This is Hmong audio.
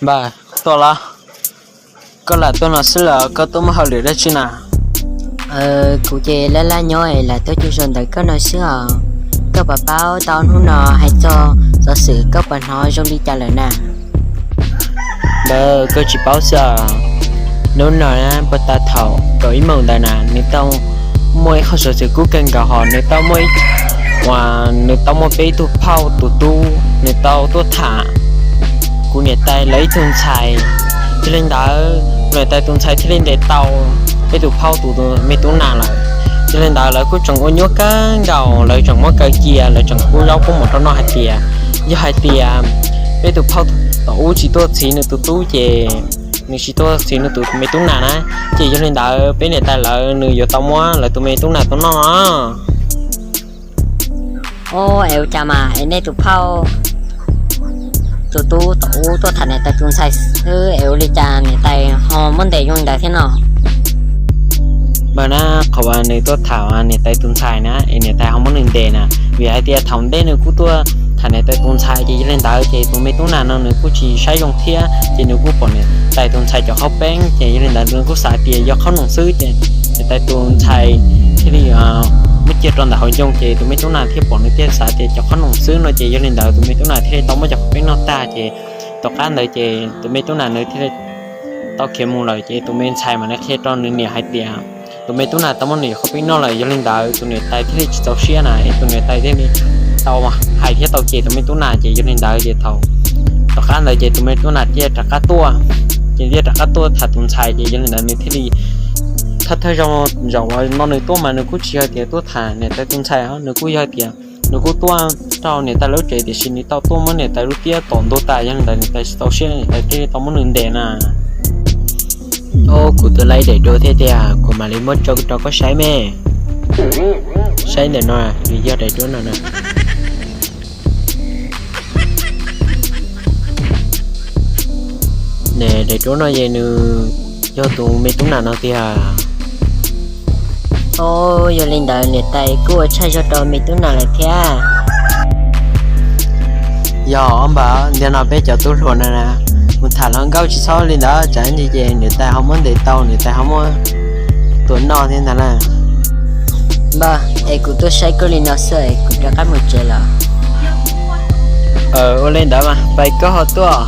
Npawg, tuaj los? Koj lam tuaj no xwb los koj tuaj muaj hauj lwm dab tsi na? Kuv ces laj laj nyob es lam tuaj cuag zos ntawm koj no xwb os. Koj puas paub tau hnub no hais txog xov xwm koj puas hnov zoo li cas lawm na? Npawg, koj tsis paub xwb os. Hnub no na, puag ta thaum kaum ib moos ntawd na, nws tau muaj ib qho xov xwm kub kawg nkaus hos nws tau muaj ib, uas nws tau muaj peb tug phauj tus tub nws tau tuaj tham kuv niam tais lawv ib tug ntxhais. Yog li ntawd, niam tais tus ntxhais thiaj li ntes tau peb tus phauj tus me tub nas lawm. Yog li ntawd lawv kuj tseem ua nyuaj kawg nkaus, lawv tseem muab kaw cia, lawv tseem pub zaub pub mov rau noj hais tias, yog hais tias peb tus phauj tom ub tsis tuaj txhiv nws tus tub ces, nws tsis tuaj txhiv nws tus me tub nas na, ces yog li ntawd peb niam tais lawv nws yuav tau muab lawv tus me tub nas tau noj no. Ua cas mas es nej tus phauj tus tub tom ub tuaj tham niam tais tus ntxhais xwb es ua li cas niam tais ho muab ntes zoo li ntawd thiab no? Mas na, qhov uas nws tuaj tham niam tais tus ntxhais na es niam tais ho muab nws ntes na, vim hais tias thaum ntej nws kuj tuaj tham niam tais tus ntxhais ces yog li ntawd ces tus me tub nas no nws kuj tsis saib zoo thiab ces nws kuj pom niam tais tus ntxhais cov qhaub peeb ces yog li ntawd nws kuj xav tias yog qhaub noom xwb ces niam tais tus ntxhais thiaj li muab cia rau ntawm hauv ncoo ces tus me tub nas thiaj pom nws thiaj xav tias cov qhaub noom xwb no ces yog li ntawd tus me tub nas thiaj li tau muab cov qhaub peeb noj tag ces tom qab ntawd ces tus me tub nas nws thiaj li tau khiav mus lawm ces tus me ntxhais mas nws qhia rau nws niam hais tias tus me tub nas tau muab nws cov qhaub peeb noj lawm. Yog li ntawd tus niam tais thiaj li tsis txaus siab na es tus niam tais thiaj li tau hais thiab tau cem tus me tub nas ces yog li ntawd ces thaum tom qab ntawd ces tus me tub nas thiaj rov qab tuaj, ces thiaj rov qab tuaj tham tus ntxhais ces yog li ntawd nws thiaj li thawj thawj zaug zaum uas no nws tuaj mas nws kuj tsis yog tias tuaj tham niam tais tus ntxhais, nws kuj yog tias nws kuj tuaj rau niam tais lub tsev tiam sis nws tau tuaj muab niam tais lub tiab tom ntuag tas, yog li ntawd niam tais tsis txaus siab niam tais thiaj li tau muab nws ntes na. Au, kuv twb laib daim duab thiab tiag, kuv mam li muab tso rau koj saib me. Saib ntawm no, nws yog daim duab no na. Ne, daim duab no ces nws yog tus me tub nas no tiag. Au, yog li ntawd niam tais kuj ua tshaj zog rau me tub nas lawm thiab. Yog os npawg, ntawm no peb cov tub hluas no na, mus tham hluas nkauj tsis txhob li ntawd, tsam ntsis ces niam tais ho muab ntes tau, niam tais ho muab tua noj thiab ntag na. Npawg, es kuv tuaj saib koj li no xwb es kuv rov qab mus tsev lawm. Ua li ntawd mas pais koj ho tuaj.